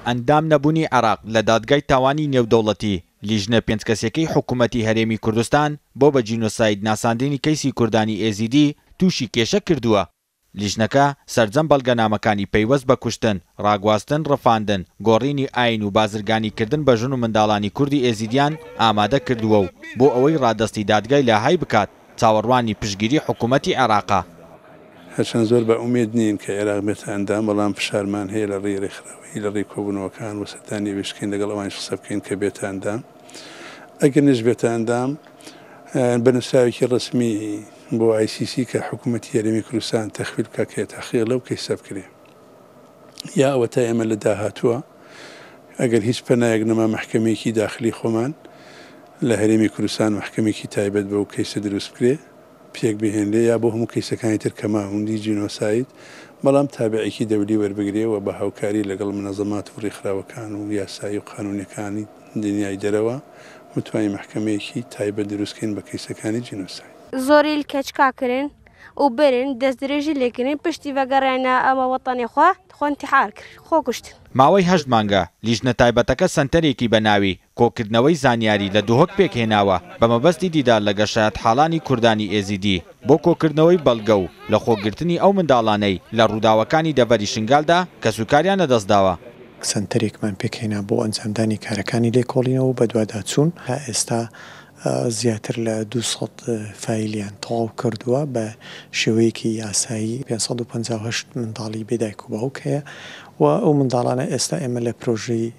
ئەندام نەبوونی عێراق لە دادگای تاوانی نێودەوڵەتی، لیژنە پێنج کەسیەکەی حکومەتی هەرێمی کوردستان بۆ بە جینۆساید ناساندنی کەیسی کوردانی ئێزیدی تووشی کێشە کردووە. لیژنەکە سەرجەم بەڵگەنامەکانی پەیوەست بە کوشتن، ڕاگواستن، ڕفاندن، گۆڕینی ئایین و بازرگانیکردن بە ژن و منداڵانی کوردی ئێزیدیان ئامادە کردووە و بۆ ئەوەی ڕادەستی دادگای لاهای بکات، چاوەڕوانی پشتگیری حکومەتی عێراقە. هەرچەند زۆر بە ئومێد نین کە عێراق بێتە ئەندام، بەڵام فشارمان هەیە لە ڕێی ڕێکخراوەیی، لە ڕێی کۆبوونەوەکان و سەردانی ئەویش بکەین، لەگەڵ ئەوانیش قسە بکەین کە بێتە ئەندام. ئەگەر نەشبێتە ئەندام، بە نووسراوێکی ڕەسمی بۆ ICC کە حکوومەتی هەرێمی کوردستان تەخویل بکات کە تەحقیق لەو کەیسە بکرێ. یا ئەوەتا ئێمە لە داهاتووە ئەگەر هیچ پەنایەک نەما مەحکەمەیەکی داخلی خۆمان لە هەرێمی کوردستان مەحکەمێکی تایبەت بەو کەیسە دروست بکرێ پێک بهێنرێ یا بۆ هەموو کەیسەکانی تر کە ماوندی جینۆساید بەڵام تابعێکی دەولی وەربگرێ و بە هاوکاری لەگەڵ منەزەمات و ڕێکخراوەکان و یاسایی و قانونیەکانی دنیای دەرەوە بتوانین مەحکەمەیەکی تایبەت دروست کەین بە کەیسەکانی جینۆساید. زۆریل کەچکا کرن و برن دەستدرێژی لێ کرن پشتی ڤەگەڕیانە ئەمە وەتەنێ خوە خۆ انتحار کرد خۆ کوشتن. ماوەی هەشت مانگە لیژنە تایبەتەکە سەنتەرێکی بە ناوی، کۆکردنەوەی زانیاری، لە دهۆک پێکهێناوە بە مەبەستی دیدار لەگەڵ شایەتحاڵانی کوردانی ئێزیدی بۆ کۆکردنەوەی بەڵگە و لەخۆگرتنی ئەو منداڵانەی لە ڕووداوەکانی دەڤەری شنگالدا کەسوکاریان لەدەستداوە. سەنتەرێکمان پێکهێنا بۆ ئەنجامدانی کارەکانی لێکۆڵینەوە و بەدواداچوون، تا ئێستا زیاتر لە 200 فایلیان تەواو کردووە بە شێوەیەکی یاسایی، 558 منداڵی بێ دایک و باوک هەیە و ئەو منداڵانە ئێستا ئێمە لە پرۆژەی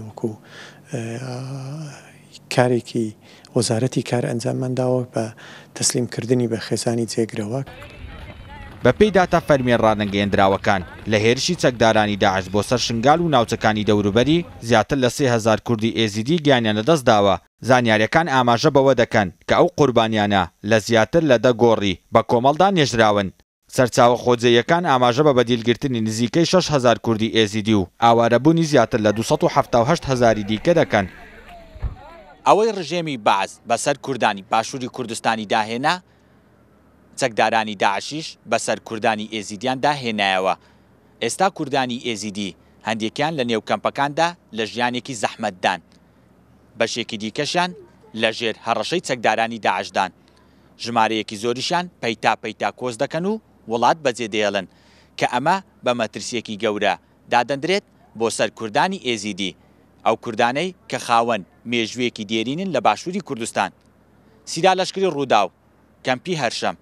وەکو کارێکی وەزارەتی کار ئەنجاممان داوە بە تەسلیم کردنی بە خێزانی جێگرەوە. بەپێی داتا فەرمییە ڕانەگەیەندراوەکان، لە هێرشی چەکدارانی داعش بۆ سەر شنگال و ناوچەکانی دەوروبەری، زیاتر لە 3000 کوردی ئێزیدی گیانیان لەدەستداوە. زانیارییەکان ئاماژە بەوە دەکەن کە ئەو قوربانیانە لە زیاتر لە دە گۆڕی بە کۆمەڵدا نێژراون. سەرچاوە خۆجێیەکان ئاماژە بە بەدیلگرتنی نزیکەی 6000 کوردی ئێزیدی و ئاوارەبوونی زیاتر لە 278 هەزاری دیکە دەکەن. ئەوەی ڕژێمی بەعس بەسەر کوردانی باشووری کوردستانی داهێنا، چەکدارانی داعشیش بەسەر کوردانی ئێزیدیاندا هێنایەوە. ئێستا کوردانی ئێزیدی هەندێکیان لە نێو کەمپەکاندا لە ژیانێکی زەحمەتدان، بەشێکی دیکەشیان لەژێر هەڕەشەی چەکدارانی داعشدان. ژمارەیەکی زۆریشیان پەیتا پەیتا کۆچ دەکەن و وڵات بەجێدەهێڵن، کە ئەمە بە مەترسییەکی گەورە دادەندرێت بۆ سەر کوردانی ئێزیدی، ئەو کوردانەی کە خاوەن مێژوویەکی دێرینن لە باشووری کوردستان. سیرا لەشکری رووداو، کەمپی هەرشەم.